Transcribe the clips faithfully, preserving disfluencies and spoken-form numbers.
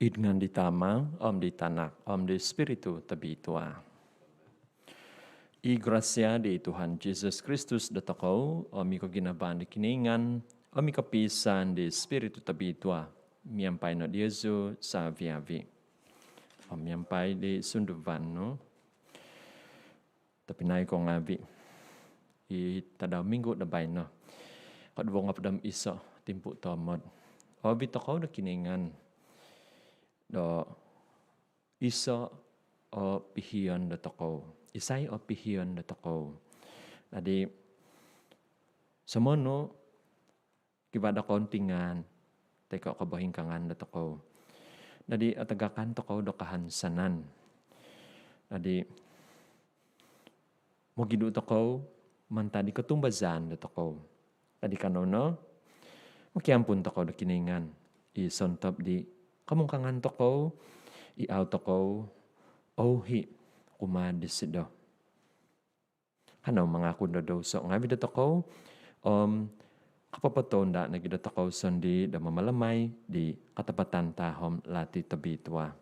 Id ngaan di Tama, om di Tanak, om di Spiritu Tobitua. I grasia di Tuhan Jesus Kristus dotokou, om i koginavaan di Kinoingan, om i kopiisaan di Spiritu Tobitua, miampai no diozu savi-avi. Om miampai di sunduvan nu. Tobpinai ko ngaavi, i tadau minggu do baino, koduvo ngopod om iso timpu tomod, oovit tokou do Kinoingan do iso o pihion dotokou. Isai o pihion dotokou? Dadi, somonu kivaa do kountingan toi ko kobohingkaangan dotokou. Dadi, atagakan tokou do kahansanan. Dadi, mogidu tokou mantad di kotumbazaan dotokou. Dadi, kanou no mokiampun tokou do Kinoingan i sontob di komungkangan tokou i au tokou ouhi kumaa disido. Kanou mangakun do douso ngaavi dotokou, om kopopotounda nogi dotokou sondii do mamalamai di katapatan tahom lati tobitua.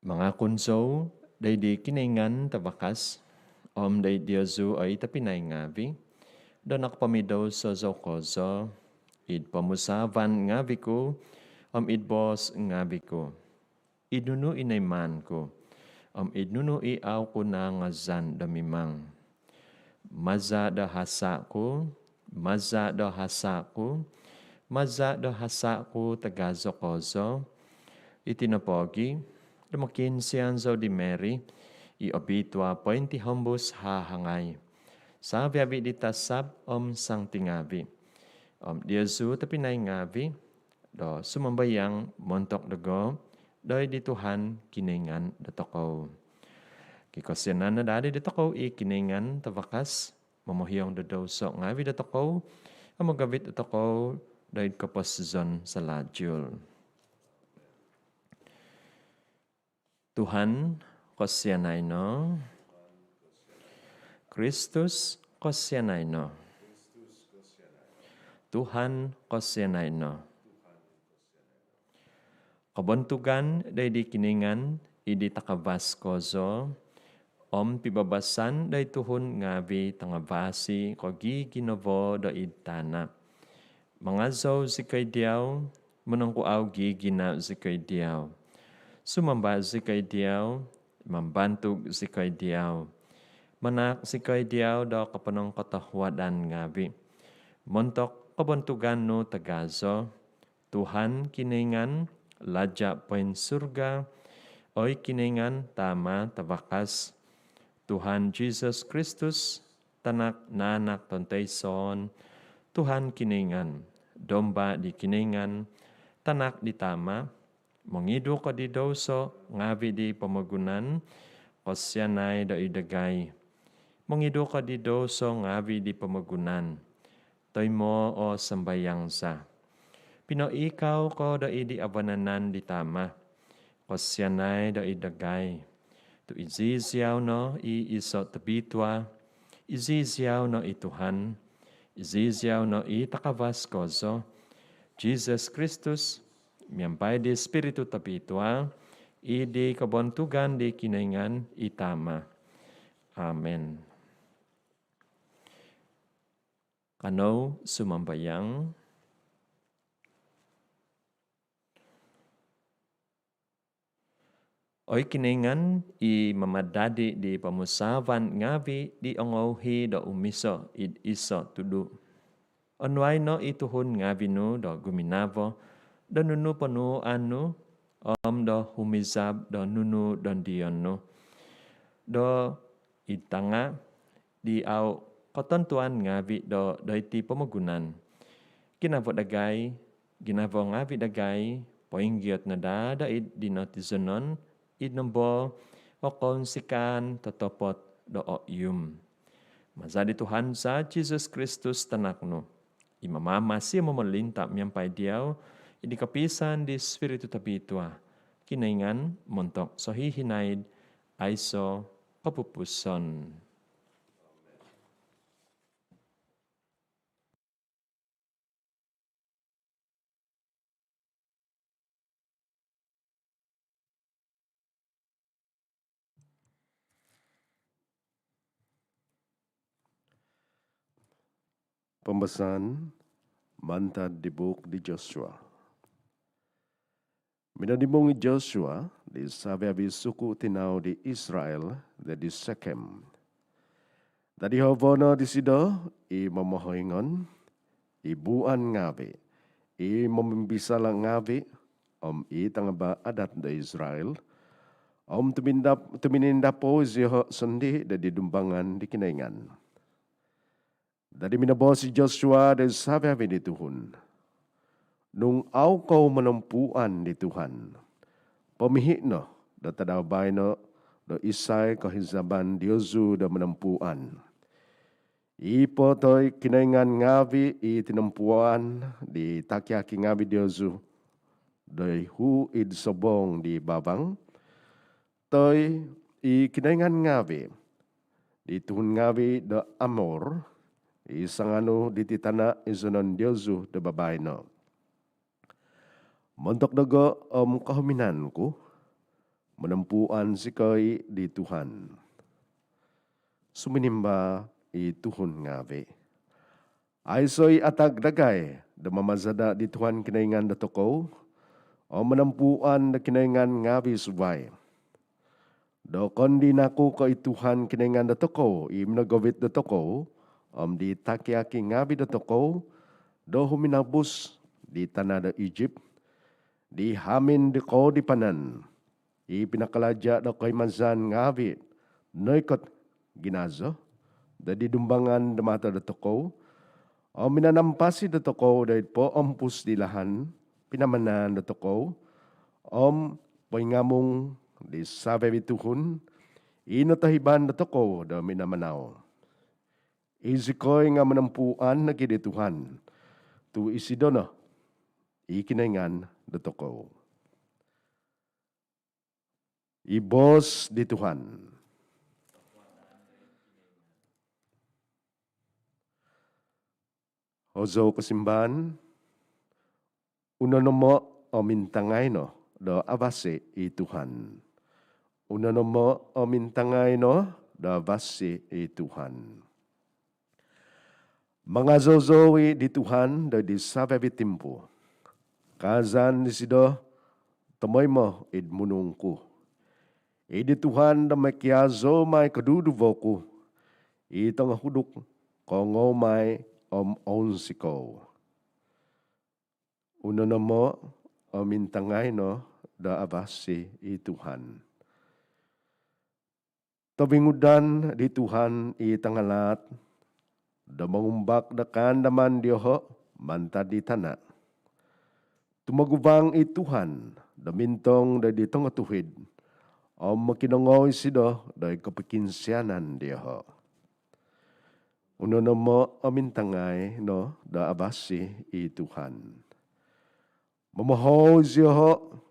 Mangakun zou doid di Kinoingan Tavakas, om doid diozu oi tobpinai ngaavi, do nokopomidouso zou kozo id pomusaavan ngaavi ku, om id boos ngaavi ku, id nunu i noimaan ku, om id nunu i au ku nangazan do mimang. Maza do hasa ku, maza do hasa ku, maza do hasa ku tagazo kozo. Iti nopogi do mokiinsian zou di Mary i obitua pointihombus hahangai, savi-avi di tasab om santi ngaavi, om diozu tobpinai ngaavi, do sumambayang montok dogo doid di Tuhan Kinoingan dotokou. Kikosianan no daa dotokou i Kinoingan Tavakas, momohiong do douso ngaavi dotokou, om mogovit dotokou doid koposizon salajul. Tuhan, kosianai no. Kristus, kosianai no. Tuhan, kosianai no. Kobontugan doid di Kinoingan id di takavas kozo, om pibabasan doid tuhun ngaavi tangavasi ko giginavo doid tana. Mangazou zikoi diau, monongkuau giginavo zikoi diau. Sumamba zikoi diau, mambantug zikoi diau. Manahak zikoi diau do koponongkotohuadan ngaavi montok kobontugan nu tagazo, Tuhan Kinoingan, Laja poinsurga, oi Kinoingan Tama Tavakas. Tuhan Jesus Kristus, Tanak nanak tontoison, Tuhan Kinoingan, Domba di Kinoingan, Tanak di Tama, mongidu ko di douso ngaavi di pomogunan, kosianai doid dagai. Mongidu ko di douso ngaavi di pomogunan, toimo o sambayang za. Pinoikau ko doid di avanan di Tama, kosianai doid dagai. Tu iziziau no i iso tobitua, iziziau no i Tuhan, iziziau no i takavas kozo, Jesus Kristus, miampai di Spiritu Tobitua, id di kobontugan di Kinoingan i Tama. Amen. Kanou sumambayang. Oi Kinoingan, i mamadadi di pomusaavan ngaavi di ongouhi do umiso id iso tudu, onuai no i tuhun ngaavi nu do guminavo do nunu ponuuan nu, om do humizab do nunu dondion nu, do id tanga di au kotontuan ngaavi do doiti pomogunan, ginavo dagai, ginavo ngaavi dagai poinggiot no daa doid di notizonon id nombo o kounsikaan totopot do oium. Maza di Tuhan za Jesus Kristus Tanak nu, i mamamasi om momolinta miampai diau id di kopiisaan di Spiritu Tobitua, Kinoingan montok sohihinaid aiso kopupuson. Pambasaan mantad di buuk di Joshua. Minonimung i Joshua di savi-avi suku tinau di Israel doid Sekem. Dadi hovo no disido i momohoingon, i buuan ngaavi, i momimbisala ngaavi, om i tangaba adat do Israel, om tumindap-, tuminindapou zioho sondii doid dumbangan di Kinoingan. Dadi minoboos i Joshua doid savi-avi di tuhun, "Nung au kou monompuan di Tuhan, pomihi no do tadau baino do isai kohizaban diozu do monompuan. I po toi kinoingan ngaavi i tinompuan di taki-aki ngaavi diozu doid huid sobong di bavang, toi i kinoingan ngaavi di tuhun ngaavi do Amor, i sanganu diti tana izonon diozu do babaino. Montok dogo om kohominan ku, monompuan zikoi di Tuhan." Suminimba i tuhun ngaavi, "Aiso i atag dagai do mamazada di Tuhan Kinoingan dotokou, om monompuan do kinoingan ngaavi suvai. Dokondi naku ko i Tuhan Kinoingan dotokou i minogovit dotokou, om di taki-aki ngaavi dotokou, do huminabus di tana do Ijip, di hamin di koudipanan, i pinakalaja do koimazan ngaavi noikot ginazo doid dumbangan do mato dotokou, om minanampasi dotokou doid poompus di lahan pinamanan dotokou, om poingamung di savi-avi tuhun i notohiban dotokou do minamanau. Izikoi nga monompuan nogi di Tuhan, tu isido no i Kinoingan dotokou." I boos di Tuhan. Hozou kosimban. Unonomo om intangai no do avasi i Tuhan. Unonomo om intangai no do avasi i Tuhan. Mangazou-zou i di Tuhan doid savi-avi timpu. Kaazan disido tomoimo id munung ku. I di Tuhan do mokiazou mai koduduvo ku, i tongohuduk koongou mai om ounsikou. Unonomo om intangai no do avasi i Tuhan. Tovingudan di Tuhan i tangalaat do mongumbak do kaandaman dioho mantad di tana. Tumoguvang i Tuhan do mintong doid tongotuhid, om mokinongou isido doid kopokiinsianan dioho. Unonomo om intangai no do avasi i Tuhan. Momohou zioho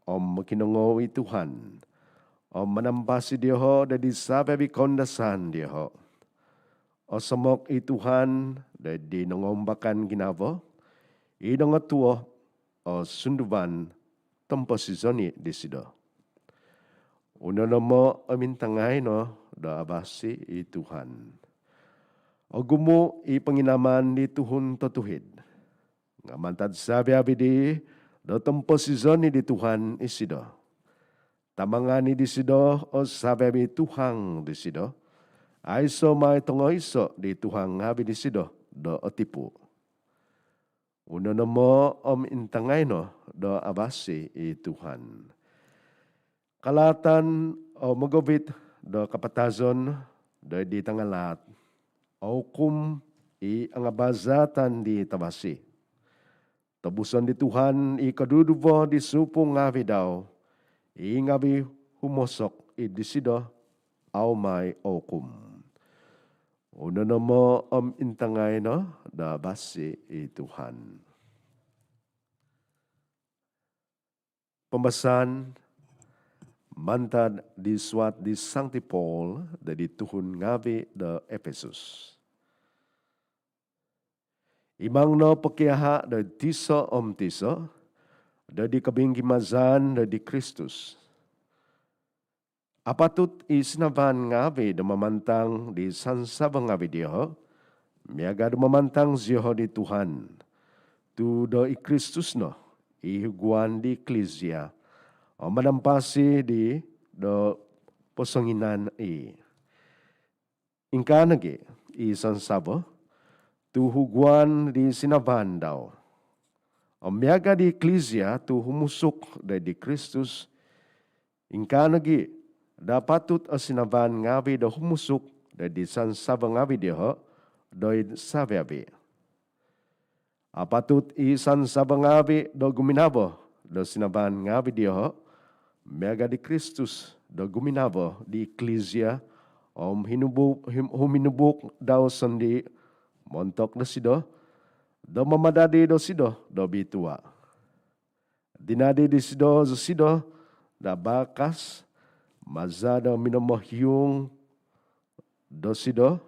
om mokinongou i Tuhan, om manampasi dioho doid savi-avi koundasan dioho. Osomok i Tuhan doid nongoumbakan ginavo, i nongotuo o sunduvan tomposizon i disido. Unonomo om intangai no do avasi i Tuhan. Ogumu i ponginaman di tuhun totuhid, nga mantad savi-avi dii do tomposizon i di Tuhan isido. Tamangan i disido o savi-avi tuhang disido. Aiso mai tongoiso di tuhang ngaavi disido do otipu. Unonomo om intangai no do avasi i Tuhan. Kalaatan o mogovit do kapatazon doid tangalaat, oukum i angabazatan di tavasi. Tobuson di Tuhan i koduduvo di supu ngaavi dau, i ngaavi humosok id disido au mai oukum. Unonomo om intangai no do avasi i Tuhan. Pambasaan mantad di suat di Sangti Paul doid tuhun ngaavi do Efesus. Imang no pokiaha doid tiso om tiso doid kobingkimazan doid Kristus. Apatut i sinavan ngaavi do mamantang di sansavo ngaavi dioho, miaga do mamantang zioho di Tuhan, tu do i Kristus no i huguan di Eklizia om manampasi di do posonginan i. Ingkaa nogi i sansavo tu huguan di sinavaan dau. Om miaga di Eklizia tu humusuk doid di Kristus, ingkaa nogi do apatut o sinavaan ngaavi do humusuk doid di sansavo ngaavi dioho doid savi-avi. Apatut i sansavo ngaavi do guminavo do sinavaan ngaavi dioho, miaga di Kristus do guminavo di Eklizia, om hinubu-, him-, huminubuk dau sondii montok dosido, do mamadadi dosido do bitua. Dinadi disido zosido do abakas, maza do minomohiung dosido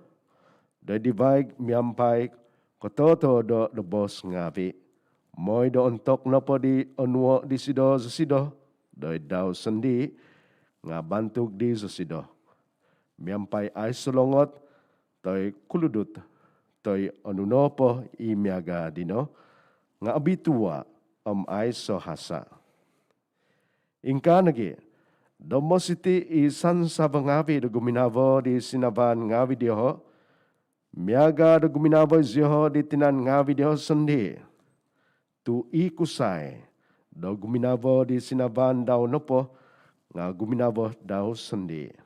doid di vaig miampai kototoodo do boos ngaavi, moi do ontok nopo di onuo disido zosido doid dau sondii, nga bantug di zosido miampai aiso longot, toi kuludut, toi onu nopo i miaga dino, nga obitua om aiso hasa. Ingkaa nogi do mositi i sansavo ngaavi do guminavo di sinavaan ngaavi dioho, miaga do guminavo zioho di tinan ngaavi dioho sondii. Tu i kusai do guminavo di sinavaan dau nopo nga guminavo dau sondii.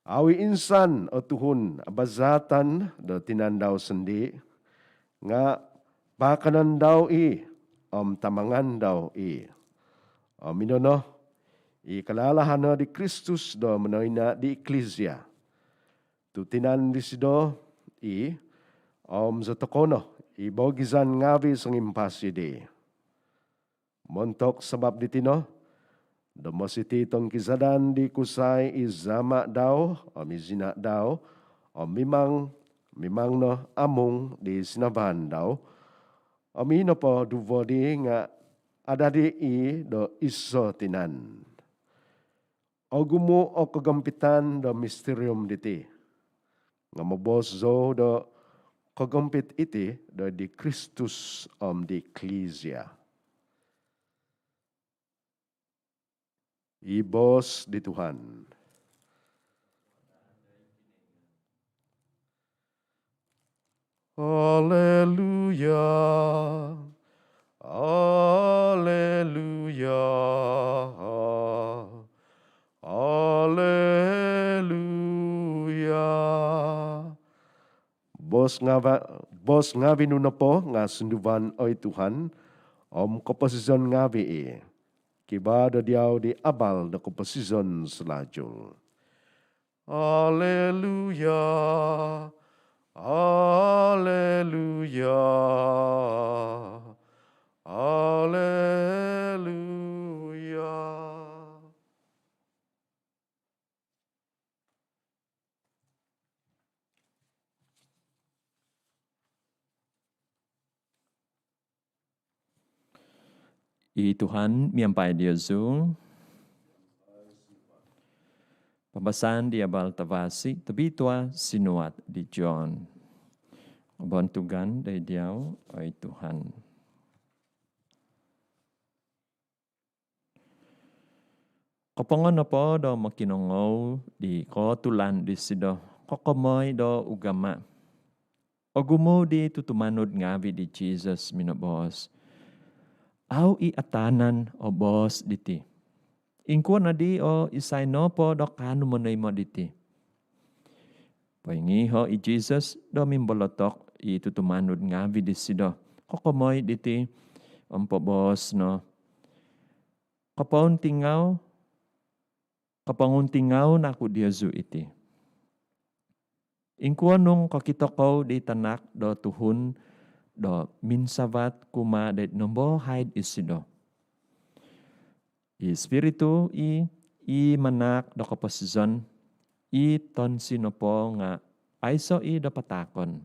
Au i insan o tuhun abazatan do tinan dau sondii, nga paakanon dau i om tamangan dau i. Om ino no i kalalahan di Kristus do monoina di Eklizia. Tu tinan disido i om zotokou no i boogizan ngaavi songimpasi dii. Montok sabap diti no, do mositi tongkizadan di kusai i zama dau om i zina dau, om mimang, mimang no amung di sinavaan dau, om i nopo duvo dii nga adadi i do iso tinan. Ogumu o kogompitan do misterium diti, nga moboos zou do kogompit iti doid di Kristus om di Eklizia. I boos di Tuhan. Aleluya, aleluya, aleluya. Boos ngaavi, boos ngaavi nu nopo nga sunduvan, oi Tuhan, om koposizon ngaavi i. Kivaa do diau di abal do koposizon salajul. Aleluya, aleluya, aleluya. I Tuhan miampai diozu. Pambasaan di Abal Tavasi tobitua sinuat di John. Bontugan doid diau, oi Tuhan. Kopongo nopo do mokinongou di kootulan disido kokomoi do ugama, ogumu di tutumanud ngaavi di Jisus minoboos, "Au i ataanan o boos diti. Ingkuo nodi o isai nopo do kaanu monoimo diti?" Poingiho i Jisus do mimbolotok i tutumanud ngaavi disido kokomoi diti om poboos no, "Kopountingau, koponguntingau naku diozu iti. Ingkuo nung kokito kou di Tanak do Tuhun do minsavat kumaa di nombo haid isido? I Spiritu i, i manahak do koposizon, i tonsi nopo nga aiso i do pataakon.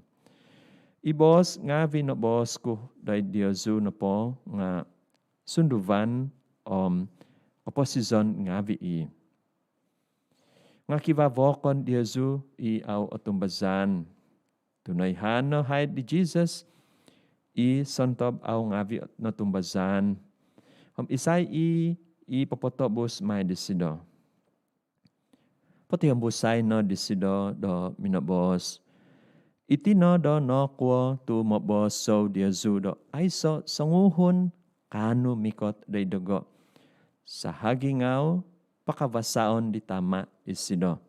I boos ngaavi noboos ku doid diozu nopo nga sunduvan om koposizon ngaavi i. Nga kivaa vokon diozu i au otumbazaan. Tu noihaan no haid di Jisus i sontob au ngaavi' notumbazaan, om isai i, i popotobus mai disido. Potihombusai no disido do minoboos, "Iti no do nokuo tu moboos zou diozu do aiso songuhun kaanu mikot doid dogo, sahagi ngau pakavasaon di Tama isido."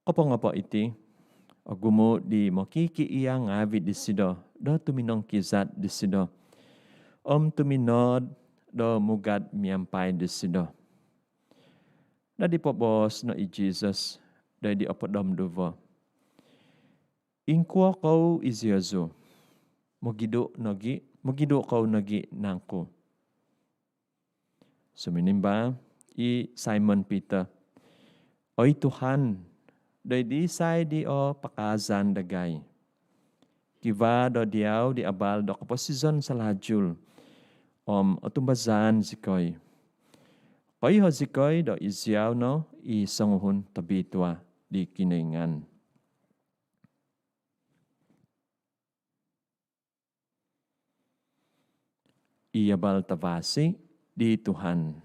Kopongo po iti, ogumu di mokikiia ngaavi' disido do tuminongkizad disido, om tuminood do mugad miampai disido. Dadi poboos no i Jisus doid di opod om duvo, "Ingkuo kou iziozu? Mogidu nogi, mogidu kou nogi nangku?" Suminimba i Simon Peter, "Oi Tuhan, doid isai di o pakaazan dagai? Kivaa do diau di abal do koposizon salajul om otumbazaan zikoi. Koiho zikoi do iziau no i songuhun tobitua di Kinoingan." I abal tavasi di Tuhan.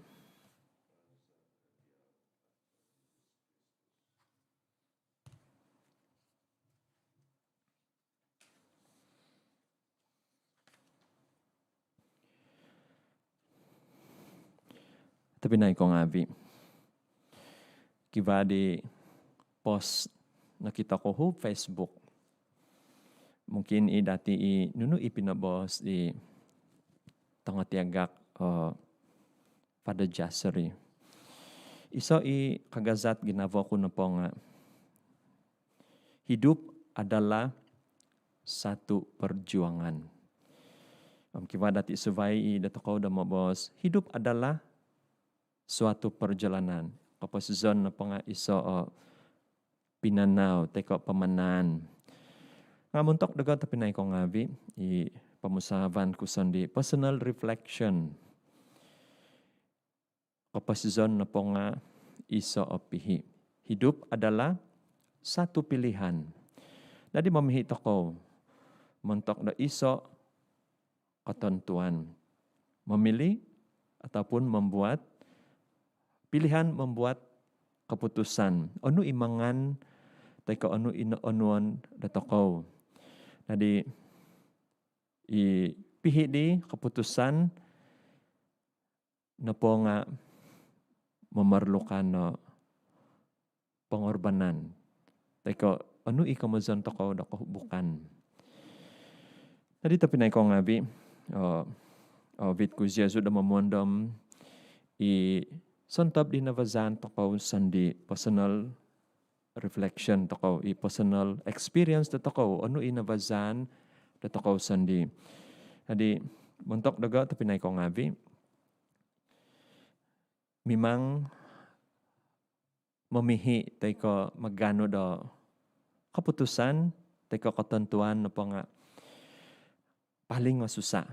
Tobpinai kou ngaavi', kivaa di post nokito ku id Facebook. Mungkin i dati i nunu i pinoboos di tongotiagak, eh, Father Jasser. Iso i kagazat ginavo ku nopo nga, "Hidup adalah satu perjuangan." Om kivaa dati suvai i dotokou do moboos, "Hidup adalah suatu perjalanan." Koposizon nopo nga iso o pinanau toi ko pamanaan. Nga montok dogo tobpinai kou ngaavi', i pomusaavan ku sondii, personal reflection. Koposizon nopo nga iso o pihi. Hidup adalah satu pilihan. Dadi momihi tokou montok do iso kotontuan. Memilih ataupun membuat pilihan, membuat keputusan. Onu i mangan toi ko onu i onuon dotokou. Dadi i pihi di keputusan nopo nga memerlukan, eh, pengorbanan. Toi ko onu i komozon tokou do kohubukan. Dadi tobpinai kou ngaavi', eh, eh, oovit ku iziozu do momondom i sontob di navazaan tokou sondii, personal reflection tokou, i personal experience dotokou, onu i navazaan dotokou sondii. Dadi montok dogo tobpinai kou ngaavi', mimang momihi toi ko maganu do keputusan toi ko kotontuan nopo nga paling osusa.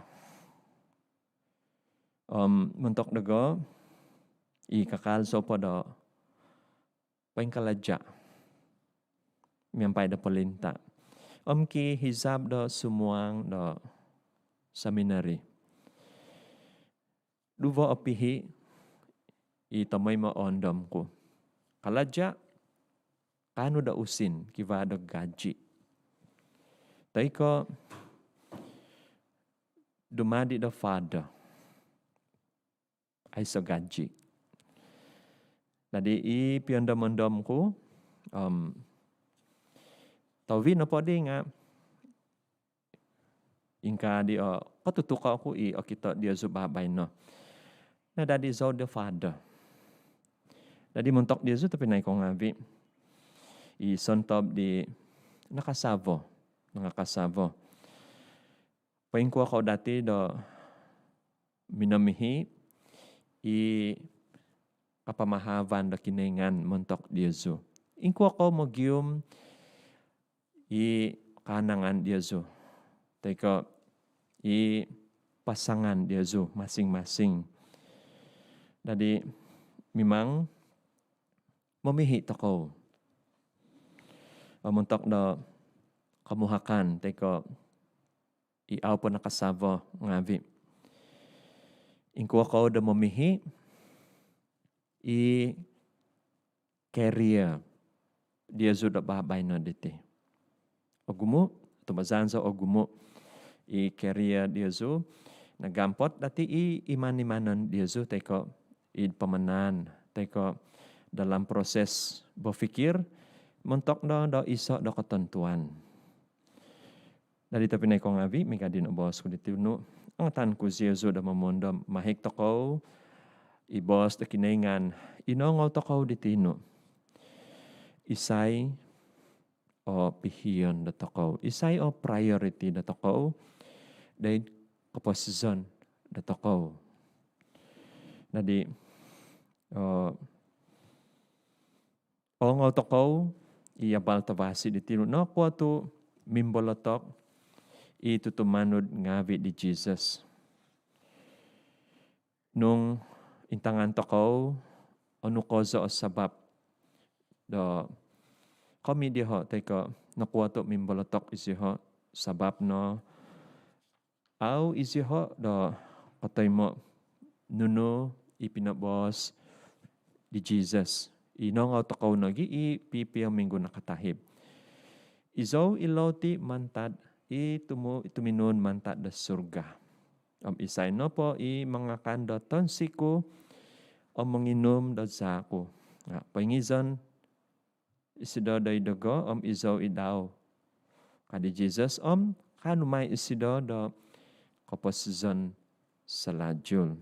Om montok dogo, i kakal zou po do poingkalaja miampai do polinta om kihizab do sumuang do seminari. Duvo o pihi i tomoimo oondom ku. Kalaja, kaanu do usin, kivaa do gaji. Toi ko dumadi do father, aiso gaji. Dadi i piondom-ondom ku, om, tohuvi nopo di nga ingkaa di o kotutuko ku i okito diozu babaino. Nadadi zou do father. Dadi montok diozu tobpinai kou ngaavi', i sontob di nakasavo, nangakasavo, poingkuo kou dati do minomihi i kapamahavan do Kinoingan montok diozu? Ingkuo kou mogium i kaanangan diozu toi ko i pasangan diozu masing-masing? Dadi mimang momihi tokou. Om montok do komuhakan toi ko' i au po nakasavo ngaavi'. Ingkuo kou do momihi' i career diozu do babaino diti. Ogumu', tumbazaan zou ogumu' i career diozu, nagampot dati i iman-imanon diozu toi ko' id pamanaan toi ko' dalam proses berfikir montok do, do iso' do kotontuan. Dadi tobpinai ko ngaavi', miaga di noboos ku diti unu, angatan ku ziozu do momondom mahik tokou i boos do Kinoingan i noongou tokou diti unu. Isai o pihion do tokou, isai o priority do tokou doid koposizon do tokou. Dadi, o, oongou tokou i abal tavasi diti unu, nokuo tu' mimbolotok i tutumanud ngaavi' di Jesus. Nung intangan tokou onu kozo o sabap do komi dioho' toi ko' nokuo tu' mimbolotok isioho', sabap no au isioho' do kotoimo' nunu i pinoboos di Jesus i noongou tokou nogi' i pipio minggu nakatahib. Izou i louti mantad i tumu-, i tuminuun mantad do surga. Om isai nopo i mangakan do tonsi ku om monginum do zaa' ku nga' poingizon isido doid dogo om izou id dau, ka di Jesus om kaanu mai isido do koposizon salajul.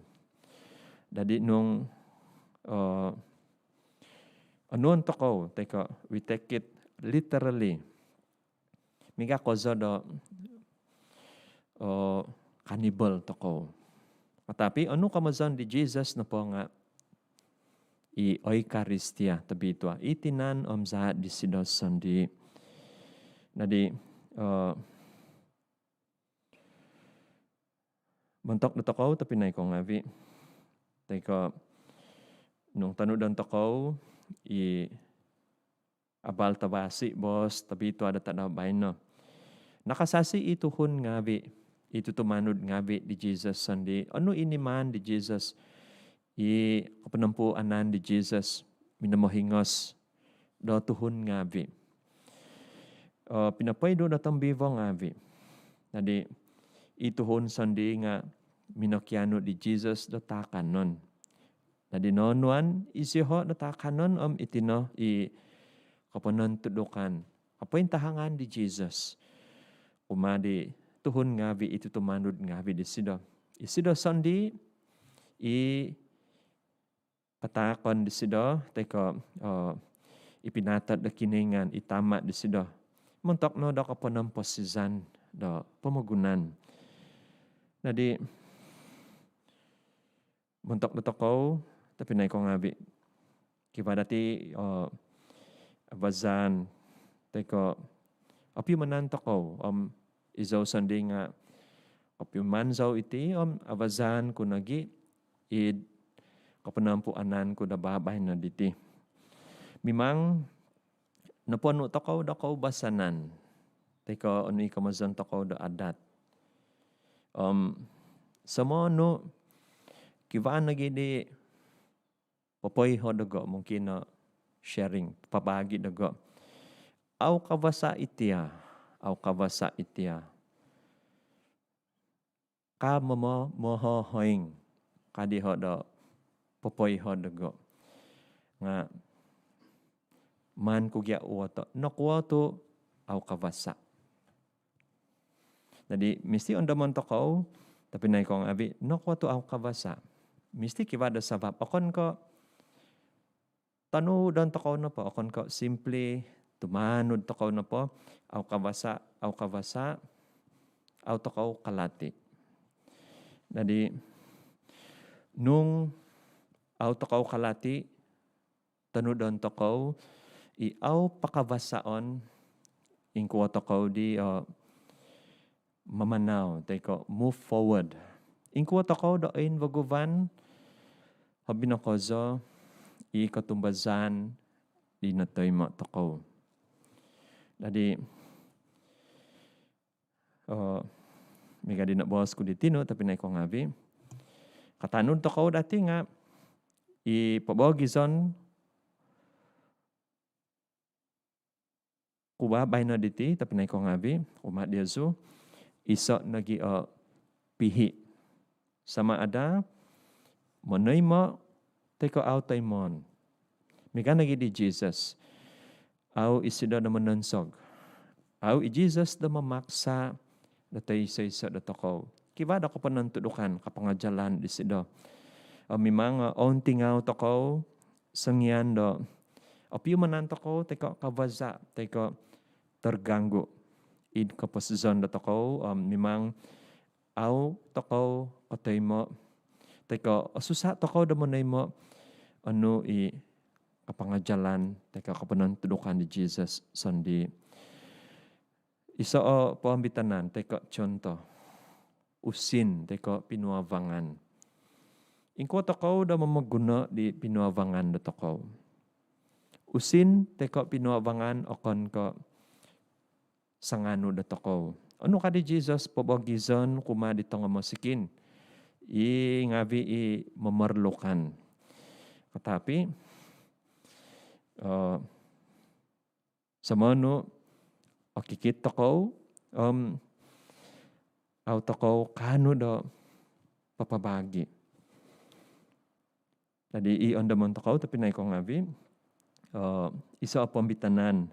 Dadi nung, eh, onuon tokou toi ko' we take it literally, miaga kozo do, eh, cannibal tokou. Tapi onu komozon di Jesus nopo nga' i Eukaristia tobitua, i tinan om zaa' disido sondii'. Dadi, eh, montok do tokou tobpinai ko ngaavi', toi ko' nung tonudon tokou i abal tavasi, boos tobitua do tadau baino, nakasasi i tuhun ngaavi', i tutumanud ngaavi' di Jesus sondii'. Onu i nimaan di Jesus, i koponompuunan di Jesus minomohingos do tuhun ngaavi'. Eh, pinopoidu do tombiivo ngaavi'. Dadi i tuhun sondii' nga' minokianu di Jesus do taakanon. Dadi noonuan isioho' do taakanon om iti no i koponontudukan, kopointahangan di Jesus kumaa di tuhun ngaavi', i tutumanud ngaavi' disido. Isido sondii' i pataakon disido toi ko', eh, i pinaatod do Kinoingan, i Tama' disido, montok no do koponomposizan do pomogunan. Dadi montok do tokou tobpinai ko ngaavi', kivaa dati, eh, abazan toi ko' opiumanan tokou, om izou sondii' nga' opiuman zou iti om abazan ku nogi' id koponompuunan ku do babaino diti. Mimang noponu' tokou do koubasanan toi ko' onu i komozon tokou do adat. Om somonu' kivaa nogi' di popoiho dogo, mungkin no sharing, papaagi dogo. Au kavasa' itia, au kavasa' itia. Ka momo-, mohohoing, ka diho' do popoiho dogo. Nga' maan ku gia uoto', nokuo tu' au kavasa'. Dadi misti ondomon tokou tobpinai ko ngaavi', nokuo tu' au kavasa'. Misti kivaa do sabap, okon ko' tonudon tokou nopo, okon ko' simply tumanud tokou nopo, au kavasa', au kavasa', au tokou kalati. Dadi nung au tokou kalati, tonudon tokou i au pakavasaon, ingkuo tokou di, eh, mamanau toi ko' move forward. Ingkuo tokou do oinvaguvan, hobi no kozo i kotumbazaan di notoimo' tokou. Dadi miaga di noboos ku di tinu, tobpinai ko ngaavi'. Katanud tokou dati nga' i pobogizon kumaa baino diti, tobpinai ko ngaavi', kumaa diozu, iso' nogi' o pihi'. Sama ada monoimo' toi ko' au toimoon. Miaga nogi' di Jesus, au isido do mononsog. Au i Jesus do momaksa do toiso-iso do tokou. Kivaa do koponontudukan, kapangajalan disido. Om mimang, eh, ountingau tokou songian do opiumanan tokou toi ko' kavaza' toi ko' terganggu id koposizon do tokou, om mimang au tokou kotoimo' toi ko' osusa' tokou do monoimo' onu i kapangajalan toi ko' koponontudukan di Jesus sondii'. Iso' o poomitanan toi ko' contoh, usin toi ko' pinuavangan. Ingkuo tokou do momoguno di pinuavangan do tokou? Usin toi ko' pinuavangan okon ko' sanganu do tokou. Onu ka di Jesus, pobogizon kumaa di tongomosikin, i ngaavi' i memerlukan. Tetapi, eh, somonu okikit tokou, om au tokou kaanu do papabagi. Jadi i ondomon tokou, tobpinai ko ngaavi', eh, iso' o poomitanan.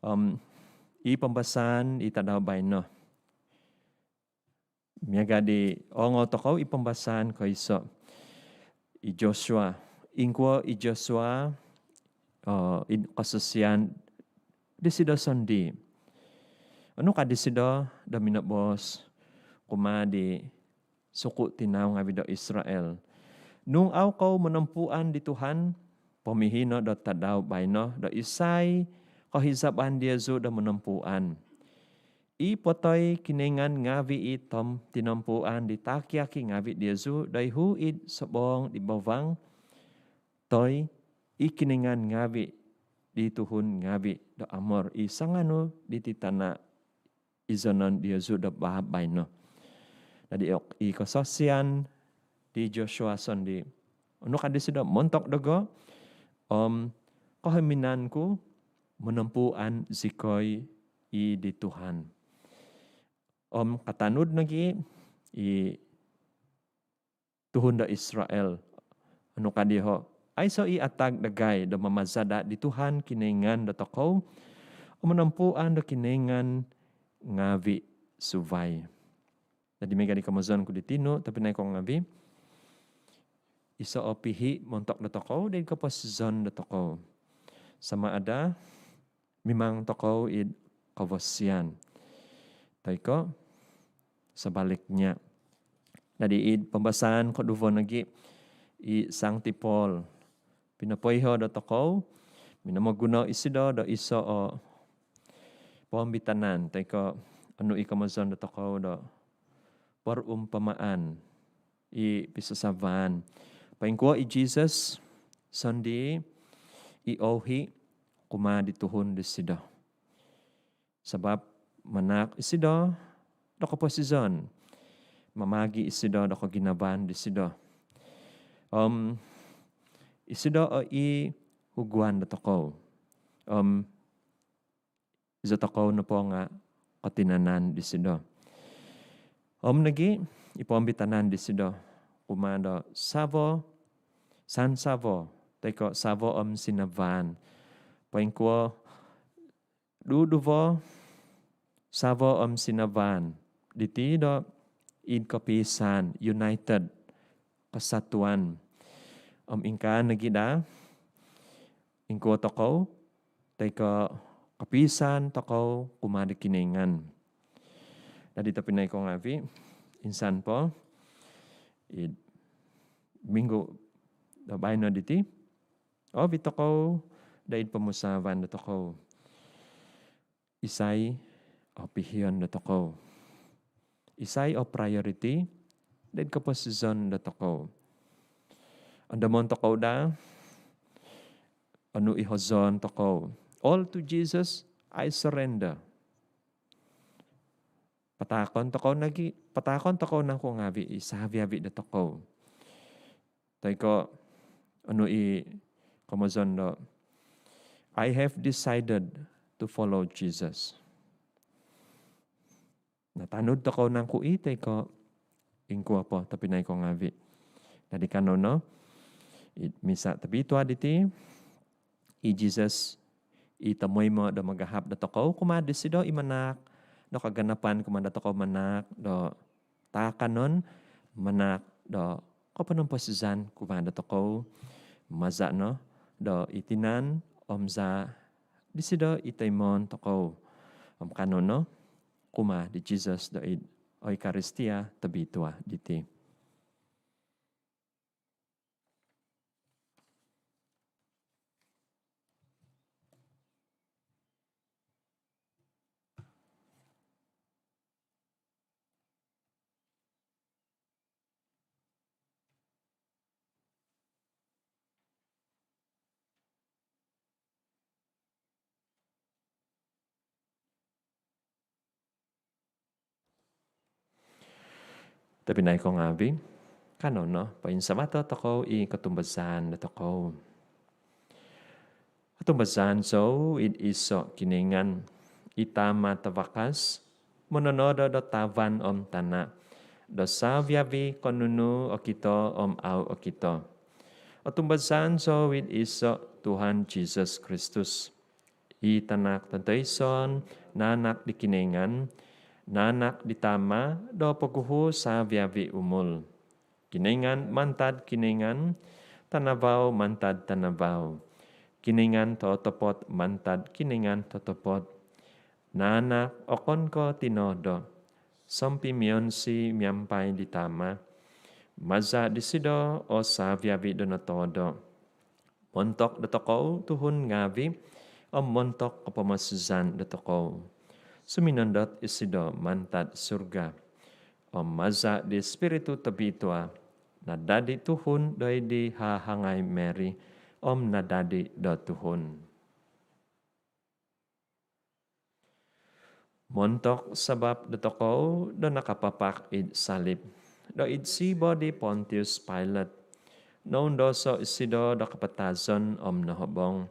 Om i pambasaan i tadau baino, miaga di oongou tokou i pambasaan koiso', i Joshua. Ingkuo i Joshua, eh, id kososian disido sondii'? Onu ka disido do minoboos kumaa di suku' tinau ngaavi' do Israel? Nung au kou monompuan di Tuhan, pomihi' no do tadau baino do isai kohizaban diozu do monompuan. I po toi Kinoingan ngaavi' i tom tinompuan di taki-aki ngaavi' diozu doihu' id sobong di bavang, toi i Kinoingan ngaavi' di tuhun ngaavi' do Amor i sanganu diti tana' izonon diozu do babaino. Jadi ok, i kososian di Joshua sondii', onu ka disido, montok dogo om kohominan ku monompuan zikoi i di Tuhan. Om katanud nogi' i tuhun do Israel, onu ka diho', aiso' i atag dagai do mamazada' di Tuhan Kinoingan do tokou om monompuan do kinoingan ngaavi' suvai. Jadi miaga di komozon ku di tinu, tobpinai ko ngaavi', iso' o pihi' montok do tokou doid koposizon do tokou. Sama ada mimang tokou id kavasian toi ko' sebaliknya. Jadi id pambasaan koduvo nogi', i Sangti Paul pinopoiho do tokou, minomoguno isido do iso' o poomitanan toi ko' onu i komozon do tokou do perumpamaan i pisasavaan. Poingkuo i Jesus sondii' i ouhi' kumaa di tuhun disido. Sabap manahak isido do koposizon, mamagi' isido do koginavaan disido. Om isido o i huguan do tokou. Om izo tokou nopo nga' kotinanan disido. Om nogi' i poomitanan disido kumaa do savo, sansavo toi ko' savo om sinavaan. Poingkuo duduvo savo om sinavaan diti do id kopiisaan, united, kesatuan. Om ingkaa nogi' daa ingkuo tokou toi ko' kopiisaan tokou kumaa di Kinoingan. Jadi tobpinai ko ngaavi', insan po id minggu do baino diti, oovit tokou doid pomusaavan do tokou. Isai o pihion do tokou? Isai o priority doid koposizon do tokou? Ondomon tokou daa onu i hozoon tokou. All to Jesus, I surrender. Pataakon tokou nogi, pataakon tokou nangku ngaavi i savi-avi dotokou. Toi ko onu i komozon do, "I have decided to follow Jesus." Natanud tokou nangku i toi ko ingkuo po tobpinai ko ngaavi. Dadi kanou no, i misa tobitua diti, i Jesus i tomoimo do magahap dotokou kumaa disido, i manaak do kaganapan kumaa dotokou, manaak do taakanon, manaak do koponomposizan kumaa dotokou, maza no do i tinan om zaa disido i toimoon tokou. Om kanou no kumaa di Jesus do id Eukaristia tobitua diti. Tobpinai ko ngaavi, kanou no poinsavato tokou i kotumbazaan dotokou. Kotumbazaan zou id iso Kinoingan, i Tama tavakas, mononodo do tavan om tana, do savi-avi ko nunu okito om au okito. Otumbazaan zou id iso Tuhan Jesus Kristus, i Tanak tontoison, naanak di Kinoingan, naanak di Tama do poguhu savi-avi umul. Kinoingan mantad Kinoingan, tanavau mantad tanavau, Kinoingan totopot mantad Kinoingan totopot. Naanak okon ko tinodo, sompimionsi miampai di Tama. Maza disido o savi-avi do notodo. Montok dotokou tuhun ngaavi om montok kopomosizan dotokou, suminondot isido mantad surga. Om maza di Spiritu Tobitua, nadadi tuhun doid di hahangai Mary, om nadadi do tuhun. Montok sabap dotokou do nakapapak id salib, do id siba di Pontius Pilate, noundoso isido do kapatazon om nohobong,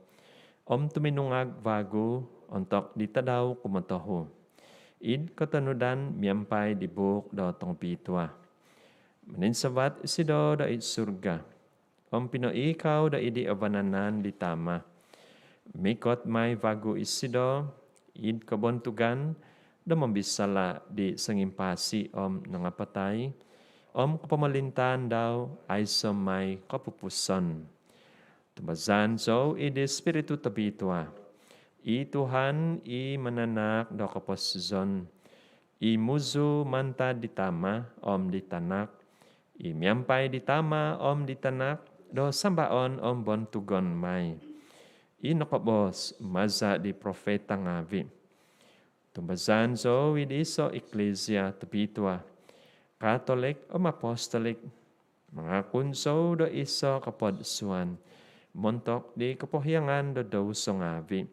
om tuminungag vagu ontok di tadau kumotohu, id kotonudan miampai di buuk do tongobitua. Mininsavat isido do id surga, om pinoikau do id di avanan di Tama. Mikot mai vagu isido id kobontugan do mombisala di songimpasi om nangapatai, om kopomolintaan dau aiso mai kopupuson. Tumbazaan zou id di Spiritu Tobitua, i Tuhan, i mananaak do koposizon, i muzu mantad di Tama om di Tanak, i miampai di Tama om di Tanak do sambaon om bontugon mai, i nokoboos maza di profeta ngaavi. Tumbazaan zou id iso Iklisia tobitua, Katolik om Apostolik. Mangakun zou do iso kopodsuan montok di kopohiangan do douso ngaavi.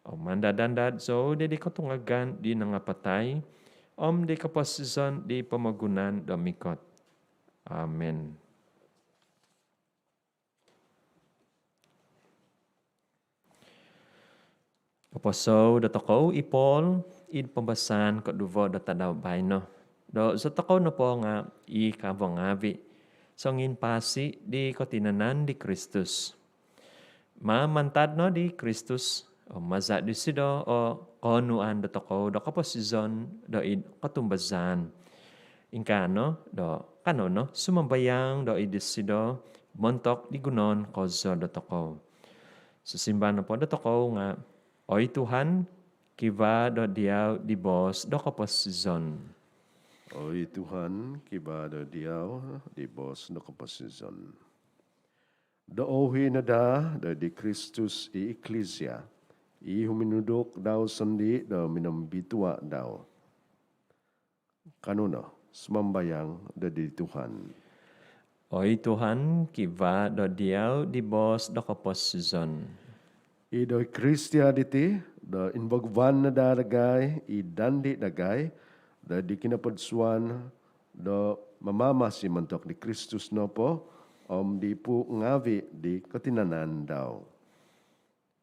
Om mandad-andad zou di, di kotungagan di nangapatai, om di koposizon di pomogunan do mikot. Amen. Poposou dotokou i Paul id pambasaan koduvo do tadau baino, do zotokou nopo nga i kavo ngaavi songimpasi di kotinanan di Kristus. Mamantad no di Kristus, om maza disido o koonuan dotokou do koposizon do id kotumbazaan. Ingkaa no do kanou no sumambayang do id disido montok di gunoon kozo dotokou. Sisimbar nopo dotokou nga, "Oi Tuhan, kivaa do diau di boos do koposizon." Oi Tuhan, kivaa do diau di boos do koposizon. Do ouhi no daa do di Kristus i Iklisia, i huminuduk dau sondii do minombitua dau. Kanou no sumambayang do di Tuhan. Oi Tuhan, kivaa do diau di boos do koposizon. Id Iklisia diti, do invaguan no daa dagai i dandi dagai, do di kinopodsuan do mamamasi montok di Kristus nopo om di puu' ngaavi' di kotinanan dau.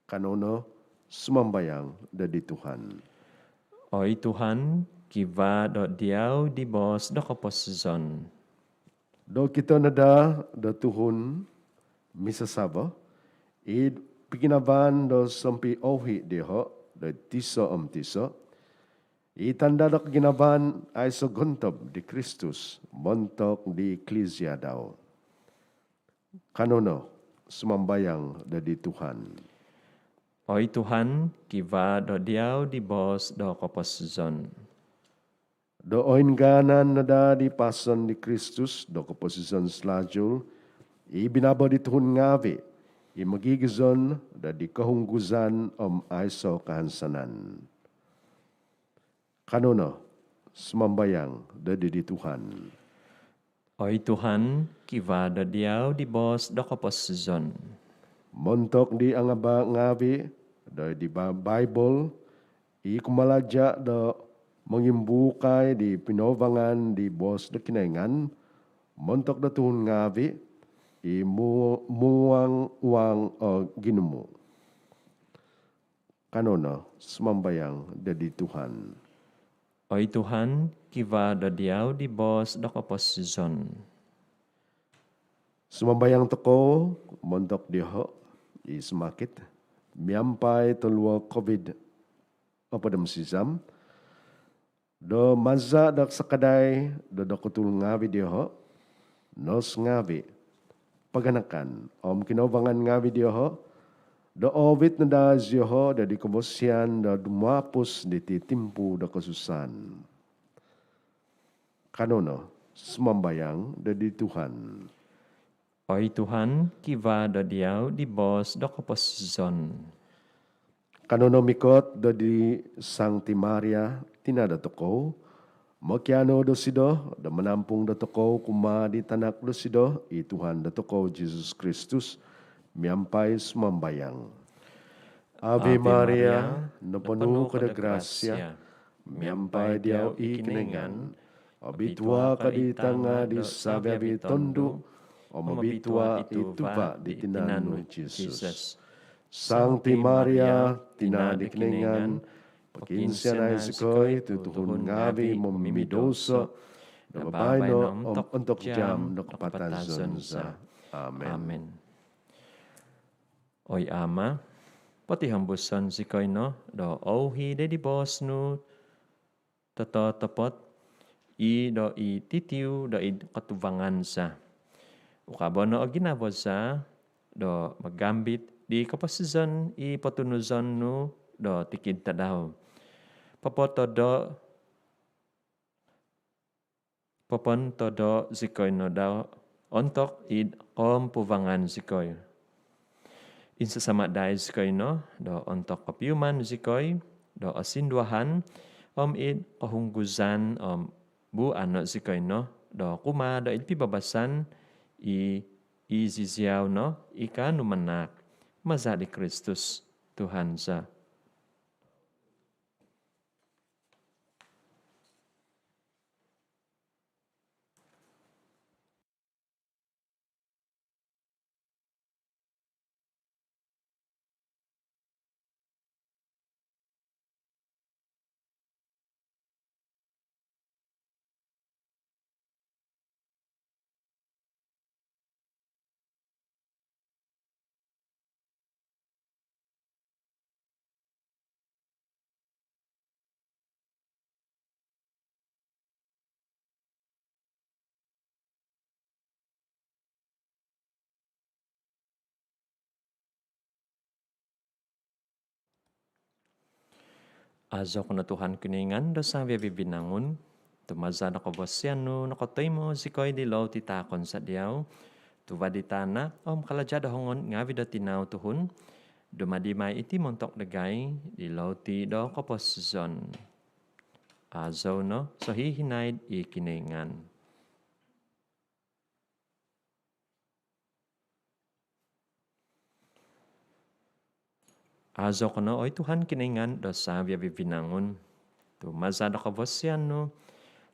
Kanou no sumambayang do di Tuhan. Oi Tuhan, kivaa do diau di boos do koposizon. Do kito no daa do tuhun misasavo id piginavaan do sompiouhi' dioho' do tiso' om tiso', i tanda' do koginavaan aiso' gontob di Kristus montok di Iklisia dau. Kanou no sumambayang do di Tuhan. Oi Tuhan, kivaa do diau di boos do koposizon. Do oingaanan no daa di pason di Kristus do koposizon salajul, i binabo di tuhun ngaavi' i mogigizon do di kohungguzan om aiso' kahansanan. Kanou no sumambayang do di Tuhan. Oi Tuhan, kivaa do diau di boos do koposizon. Montok di angabaa' ngaavi' do di Ba- Baibol i kumalaja' do mongimbukai di pinouvangan di boos do Kinoingan montok do tuhun ngaavi' i mu- muang-uang o ginumu'. Kanou no sumambayang do di Tuhan. Oi Tuhan, kivaa do diau di boos do koposizon. Sumambayang tokou montok dioho' i sumakit miampai toluo' Covid opod om sizam, do maza' do sakadai do dokutul ngaavi' dioho', nos ngaavi', paganakan om kinouvangan ngaavi' dioho', do oovit no daa zioho' do di kobosian do dumapus diti timpu do kosusaan. Kanou no sumambayang do di Tuhan. Oi Tuhan, kivaa do diau di boos do koposizon. Kanou no mikot do di Sangti Maria, tina' dotokou, mokianu dosido do manampung dotokou kumaa di tanak dosido, i Tuhan dotokou Jisus Kristus, miampai sumambayang. Ave Maria, noponu' ko do grasia, miampai diau i Kinoingan, obitua' ko di tanga' di savi-avi' tondu', om obitua' i tuva' di tinan nu Jisus. Sangti Maria, tina' di Kinoingan, pokiinsianai zikoi tu tuhun ngaavi' momimidosa, do baino om ontok jaam do kapatazon za. Amen. Oi Ama', potihombuson zikoi no do ouhi' di boos nu tototopot, i do i titiu do id kotuvangan za. Ukabo' no o ginavo za do magambit di koposizon i potunuzon nu do tikid tadau. Popotodo' Popontodo' zikoi no daa ontok id koompuvangan zikoi. Insasamadai zikoi no do ontok kopiuman zikoi do osinduahan om id kohungguzan om buuano' zikoi no do kumaa do id pibabasan i iziziau no i kaanu manaak. Maza' di Kristus Tuhan za. Azo ko no Tuhan Kinoingan do savi-avi vinangun, tu maza' do kavasian nu nokotoimo zikoi di louti taakon za diau, tuva' di tana' om kalaja' do hongon ngaavi' do tinau tuhun, dumadi mai iti montok dagai di louti do koposizon. Azo no sohihinaid i Kinoingan. Azo ko no oi Tuhan Kinoingan do savi-avi vinangun, tu maza' do kavasian nu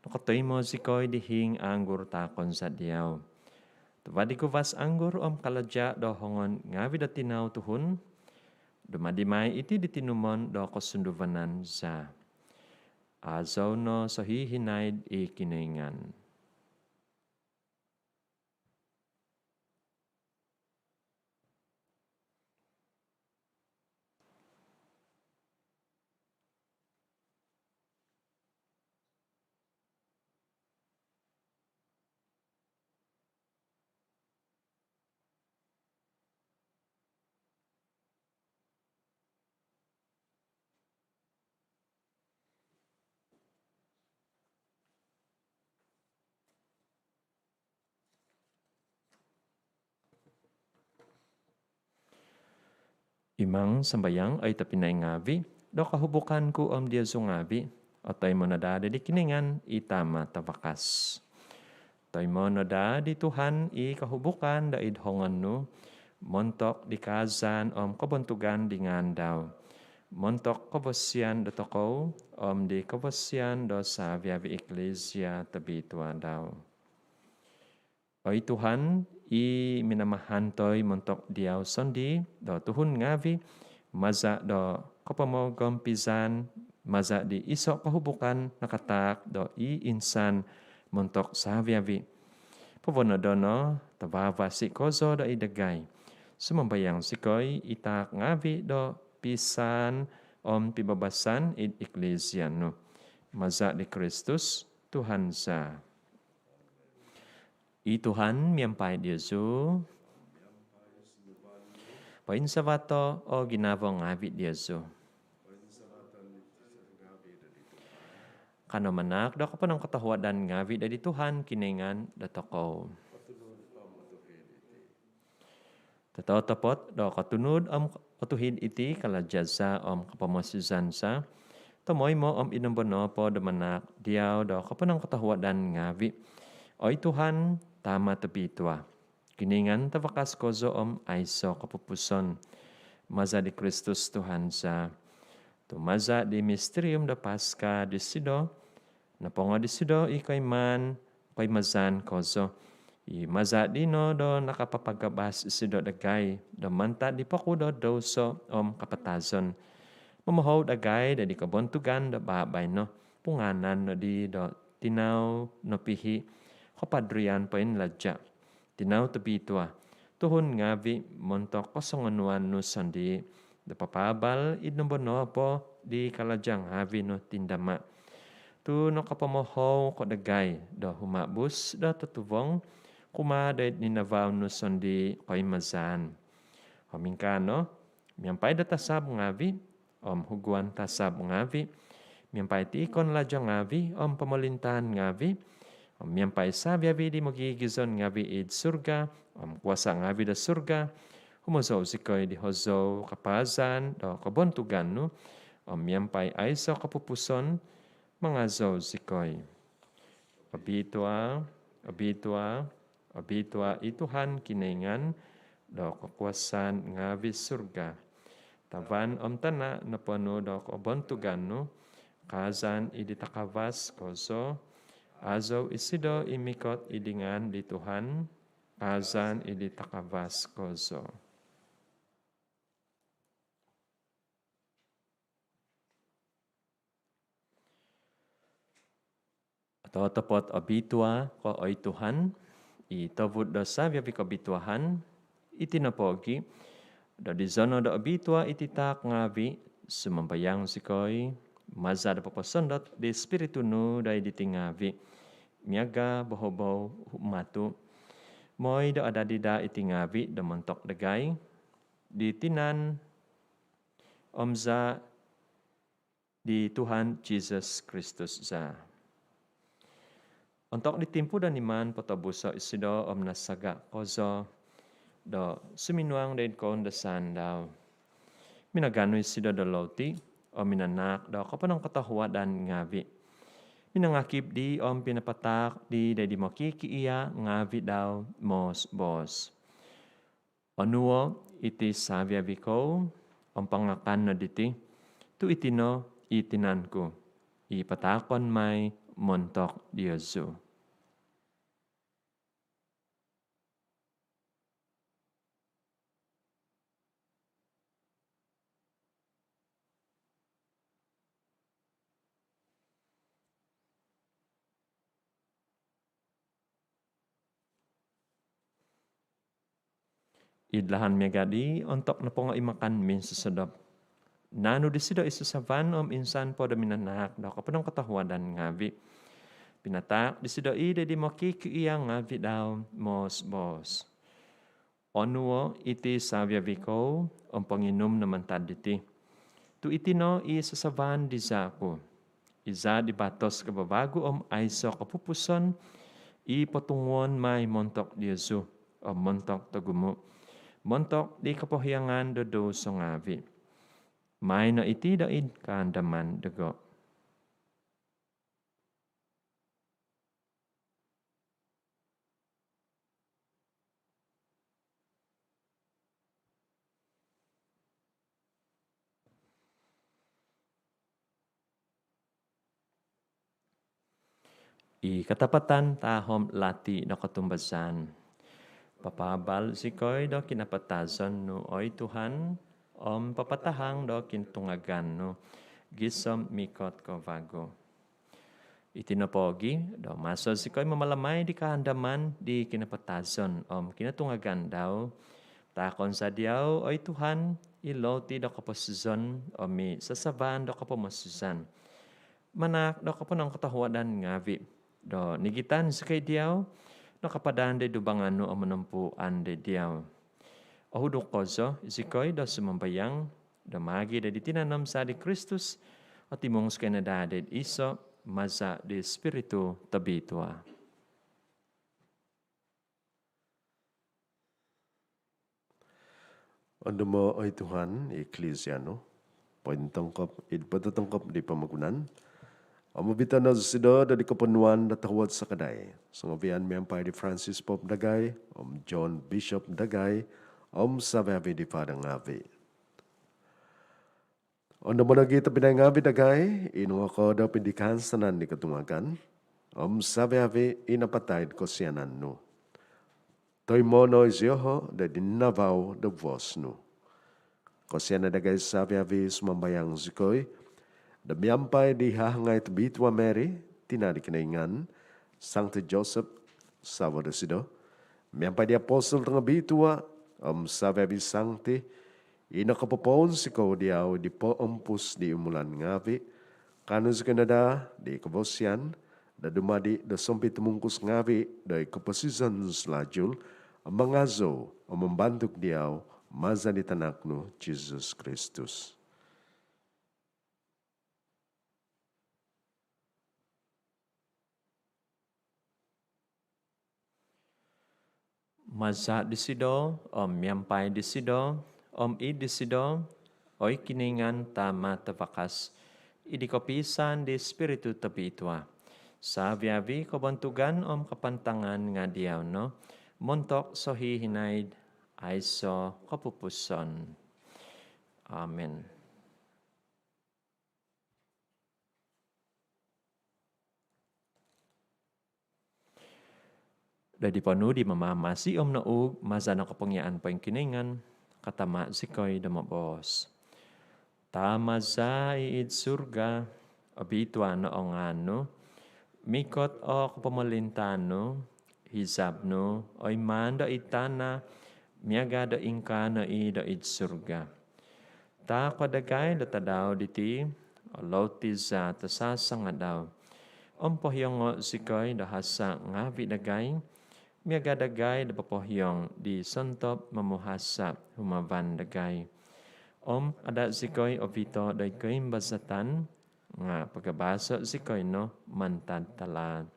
Nokotoimo zikoi di hiing anggur taakon za diau. Tuva' di guvas anggur om kalaja' do hongon ngaavi' do tinau tuhun, dumadi mai iti di tinumon do kosunduvanan za. Azou no sohihinaid i Kinoingan. Imang sambayang, oi tobpinai ngaavi', do kohubukan ku om diozu ngaavi' otoimo no daa di Kinoingan i Tama' tavakas. Toimo no daa di Tuhan i kohubukan do id hongon nu, montok di kaazaan om kobontugan di ngaan dau, montok kovosian dotokou om di kovosian do savi-avi' iklisia tobitua dau. Oi Tuhan, i minamahantoi montok diau sondii' do tuhun ngaavi', maza' do kopomogompizan, maza' di iso' kohubukan nakataak do i insan montok savi-avi'. Povonodo' no tavavasi kozo do id dagai. Sumambayang zikoi i taak ngaavi' do pisaan om pibabasan id iklisia nu. Maza' di Kristus, Tuhan za. I Tuhan miampai diozu. Poinsavato' o ginavo ngaavi' diozu. Kano manaak do koponongkotohuadan ngaavi' do di Tuhan Kinoingan dotokou. Tototopot do kotunud om otuhid iti kalaja' za om kopomosizan za, tomoimo om inombo nopo do manaak diau do koponongkotohuadan ngaavi', oi Tuhan, Tama' tobitua, Kinoingan tavakas kozo om aiso' kopupuson. Maza' di Kristus Tuhan za. Tu' maza' di mistirium do Paska disido, nopongo disido i koimaan, koimazaan kozo. I maza' dino do nakapapagabas isido dagai do mantad di poku do douso om kapatazon, momohou dagai do di kobontugan do baabaino, pungaanan nodi do tinau nopihi', kopadrian poinlaja', tinau tobitua, tuhun ngaavi' montok kosongonuan nu sondii', do papaabal id nombo nopo di kalaja' ngaavi' nu tindama'. Tu' nokopomohou ko dagai do humabus do totuvong kumaa do id ninavau nu sondii' koimazaan. Om ingkaa no, miampai do tasab ngaavi', om huguan tasab ngaavi', miampai tiikon laja' ngaavi', om pomolintaan ngaavi', om miampai savi-avi' di mogigizon ngaavi' id surga om kuasa' ngaavi' do surga, humozou zikoi di hozou kapaazan do kobontugan nu, om miampai aiso' kopupuson mangazou zikoi. Obitua, obitua, obitua i Tuhan Kinoingan do kokuasaan ngaavi'. Surga, tavan om tana' noponu' do kobontugan nu. Kaazan id di takavas kozo. Azou isido i mikot id ngaan di Tuhan. Kaazan id di takavas kozo. Totopot obitua ko, oi Tuhan, i tovud do savi-avi' kobituaan. Iti nopogi', do dizono' do obitua iti taak ngaavi', sumambayang zikoi, maza' do poposondot di Spiritu nu doid diti ngaavi', miaga' bohobou humatu', moi do adadi daa iti ngaavi' do montok dagai di tinan om zaa' di Tuhan Jisus Kristus za. Ontok di timpu do niman potobuso' isido om nasaga' kozo do suminuang doid koundasaan dau, minaganu isido do louti om minanaak do koponongkotohuadan ngaavi', minangakib dii om pinapataak dii doid di mokikiia' ngaavi' dau moos-boos: Onuo' iti savi-avi' kou om pangakan no diti, tu' iti no i tinan ku i pataakon mai montok diozu. Id lahan miaga di, ontok nopongo i makan minsosodop, naanu disido i sasavan om insan po do minanaak do koponongkotohuadan ngavi'. Pinataak disido i doid di mokikiia ngavi' dau, moos-boos: Onuo' iti savi-avi kou om ponginum no mantad diti, tu' iti no i sasavan di zaa' ku, i zaa' di batos kavavagu om aiso' kopupuson, i potunguon mai montok diozu om montok togumu', montok di kopohiangan do douso ngavi'. Maai no iti doid kaandaman dogo. I katapatan tahom lati do kotumbazaan. Papaabal zikoi do kinapatazon nu, oi Tuhan, om papatahang do kinotungagan nu, gisom mikot ko vagu. Iti nopogi', do maso zikoi mamalamai di kaandaman di kinapatazon om kinotungagan dau, taakon za diau, oi Tuhan, i loti do koposizon om i sasavan do kopomosizan, manaak do koponongkotohuadan ngavi', do nigitan zikoi diau do kapadan di dubangan nu om monompuan di diau. Ohuduk kozo zikoi do sumambayang, do maagi' di tinan om zaa' di Kristus, otimung zikoi no daa di iso', maza' di Spiritu Tobitua. Ondomo', oi Tuhan, i Eklisia nu pointongkop id pototongkop di pomogunan, om ovito' no dosido do di koponuan do tohuod sakadai songovian miampai di Francis Pope dagai, om John Bishop dagai, om savi-avi di Fada ngavi'. Ondomo' nogi' tobpinai ngavi' dagai i nongokoodop id kahansanan di kotungagan, om savi-avi i napatai id kosianan nu. Toimo' no iziolo' do id navau do vuos nu. Kosianai dagai savi-avi, sumambayang zikoi, do miampai di hahangai tobitua Mary, tina' di Kinoingan, Sangti Joseph, savo dosido, miampai di apostol tongobitua om savi-avi sangti i nokopopounsikou diau di poompus di umulan ngavi', kaanu zikoi no daa di kobosian do dumadi' do sompitumungkus ngavi' doid koposizon salajul, om mangazou om mambantug diau maza' di Tanak nu Jesus Kristus. Maza' disido, om miampai disido, om id disido, oi Kinoingan Tama' Tavakas, id kopiisaan di Spiritu Tobitua, savi-avi kobontugan om kapantangan nga' diau no, montok sohihinaid aiso' kopupuson. Amin. Doid ponuu di Mamamasi om nouug maza' no kopongiaan poingkinoingan, katama' zikoi do moboos: Tama' za i id surga, obitua no o ngaan nu, mikot o kopomolintaan nu, hizab nu oimaan do id tana' miaga' do ingkaa no i' do id surga. Taako' dagai do tadau diti o loti za tasasangadau. Om pohiongo' zikoi do hasa' ngavi' dagai, miaga' dagai do popohiong di sontob momuhasa' humavan dagai. Om ada' zikoi ovito' doid koimbazatan, nga' pagabaso' zikoi no mantad talaat.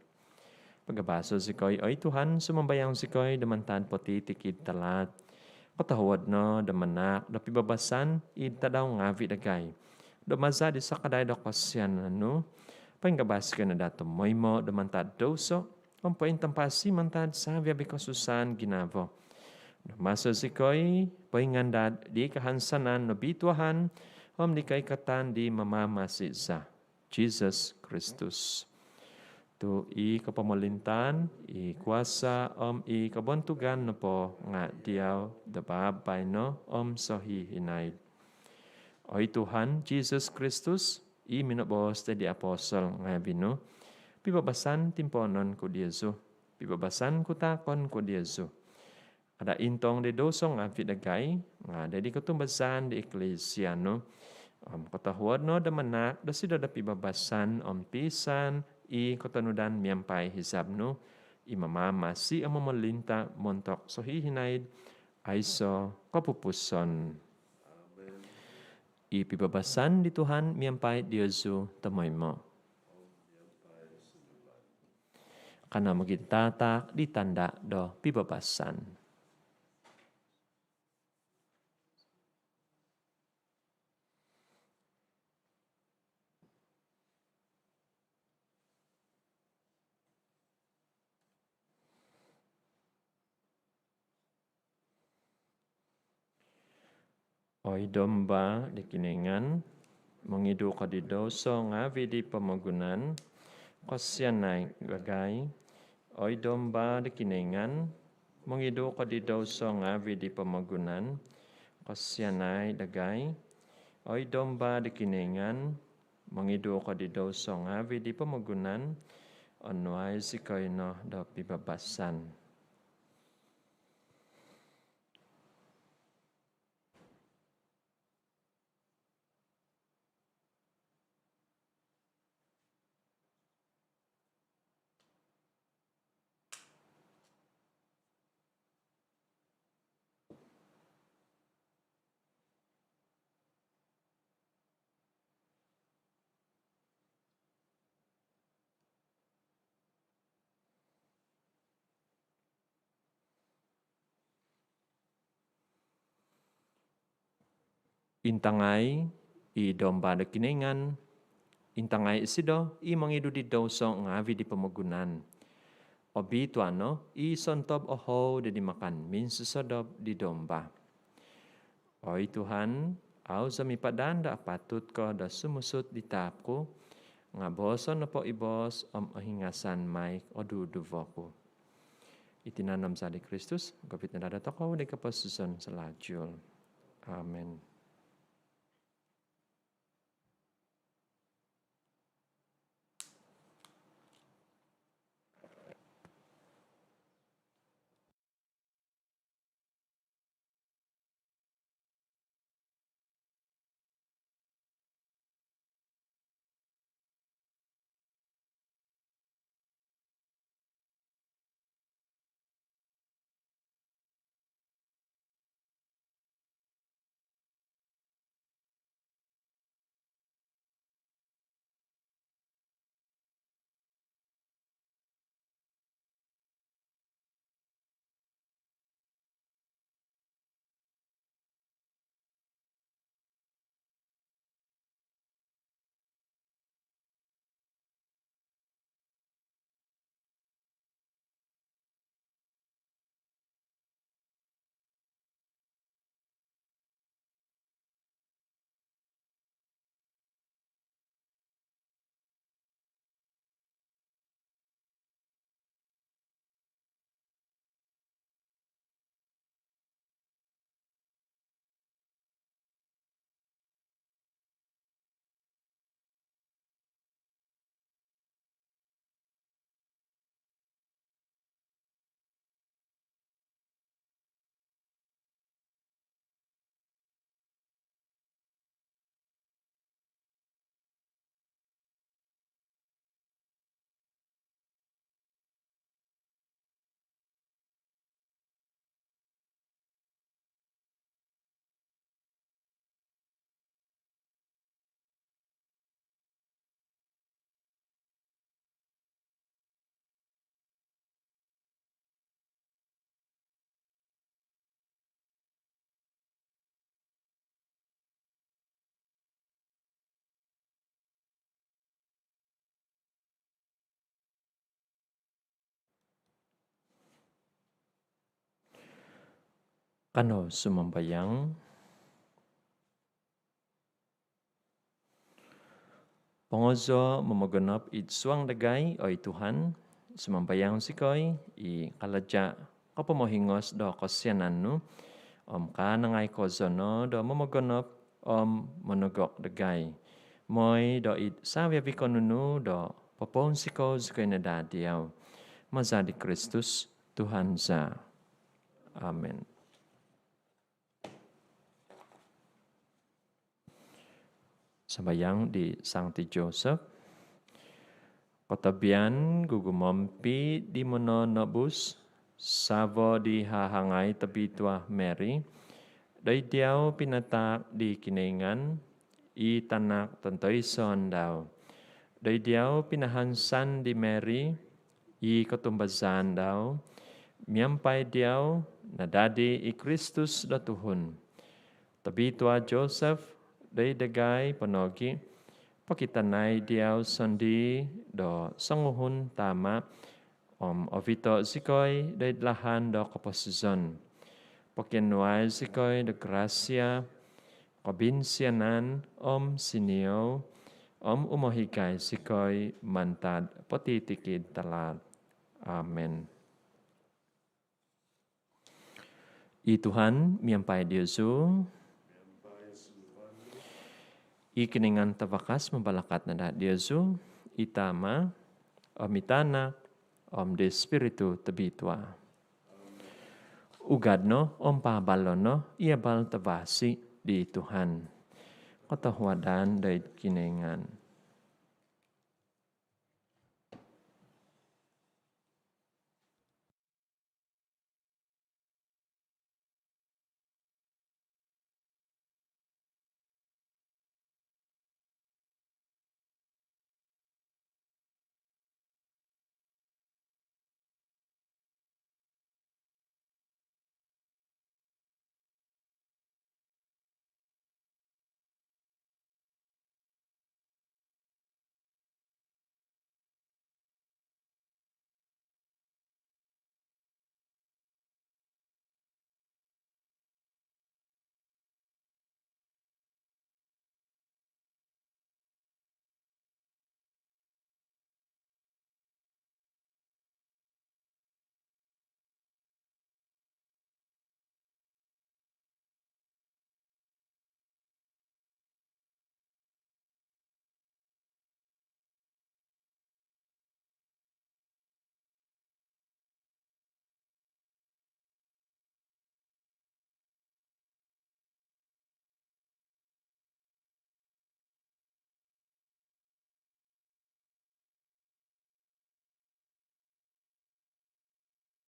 Pagabaso' zikoi, oi Tuhan, sumambayang zikoi, do mantad potitikid talaat. Kotohuod no do manaak do pibabasan id tadau ngavi' dagai, do maza' di sakadai do kosianan nu, poingabas zikoi no daa tomoimo' do mantad douso', om pointampasi mantad savi-avi' kosusaan ginavo, do maso zikoi poingandad di kahansanan nobituahan om di koikatan di Mamamasi za, Jesus Kristus. Tu i kopomolintaan, i kuasa om i kobontugan nopo nga diau do babaino om sohihinaid. Oi Tuhan Jesus Kristus, i minoboos di apostol ngavi nu, pibabasan timpoonon ku diozu, pibabasan ku taakon ku diozu. Kada intong di douso ngavi dagai, nga di kotumbazaan di Eklesia nu. Om kotohuod no do manaak dosido do pibabasan om pisan i kotonudan miampai hisab nu, i mamamasi om momolinta montok sohihinaid aiso kopupuson. I pibabasan di Tuhan miampai diozu tomoimo. Kanou mogitataak di tanda do pibabasan. Oi Domba di Kinoingan, mongidu ko di douso ngavi di pomogunan, kosianai dagai. Oi Domba di Kinoingan, mongidu ko di douso ngavi di pomogunan, kosianai dagai. Oi Domba di Kinoingan, mongidu ko di douso ngavi di pomogunan, onuai zikoi no do pibabasan. Intangai i Domba do Kinoingan, intangai isido i mongidu di douso ngavi di pomogunan. Obituanan no i sontob ohou di makan minsosodop di Domba. Oi Tuhan, au zou mipadan do apatut ko do sumuut di taap ku, nga booso nopo i boos om ohingasan mai o duduvo ku. I tinan om zaa di Kristus, govit no daa do tokou di koposizon salajul. Amen. Kanou sumambayang. Pongozo' momogonop id suang dagai, oi Tuhan, sumambayang zikoi, i kalaja' kopomohingos do kosianan nu, om kaanangai kozo no do momogonop om monogok dagai, moi do id savi-avi' konunu do popounsikou zikoi no daa diau. Maza di Kristus, Tuhan za. Amin. Sambayang di Sangti Joseph. Kotobian gugumompi' di Mononobus, savo di hahangai Tobitua Mary, doid diau pinataak di Kinoingan i Tanak tontoison dau. Doid diau pinahansan di Mary i kotumbazaan dau, miampai diau nadadi i Kristus do tuhun. Tobitua Joseph, doid dagai po nogi', pokitanai diau sondii' do songuhun tama', om ovito' zikoi doid lahan do koposizon. Pokionuai zikoi do grasia, kobinsianan om siniou, om umohigai zikoi mantad potitikid talaat. Amin. I Tuhan miampai diozu. I Kinoingan Tavakas mambalakat no daa diozu, i Tama', om i Tanak, om di Spiritu Tobitua. Ugad no om paabalo' no i abal tavasi' di Tuhan. Kotohuadan doid Kinoingan.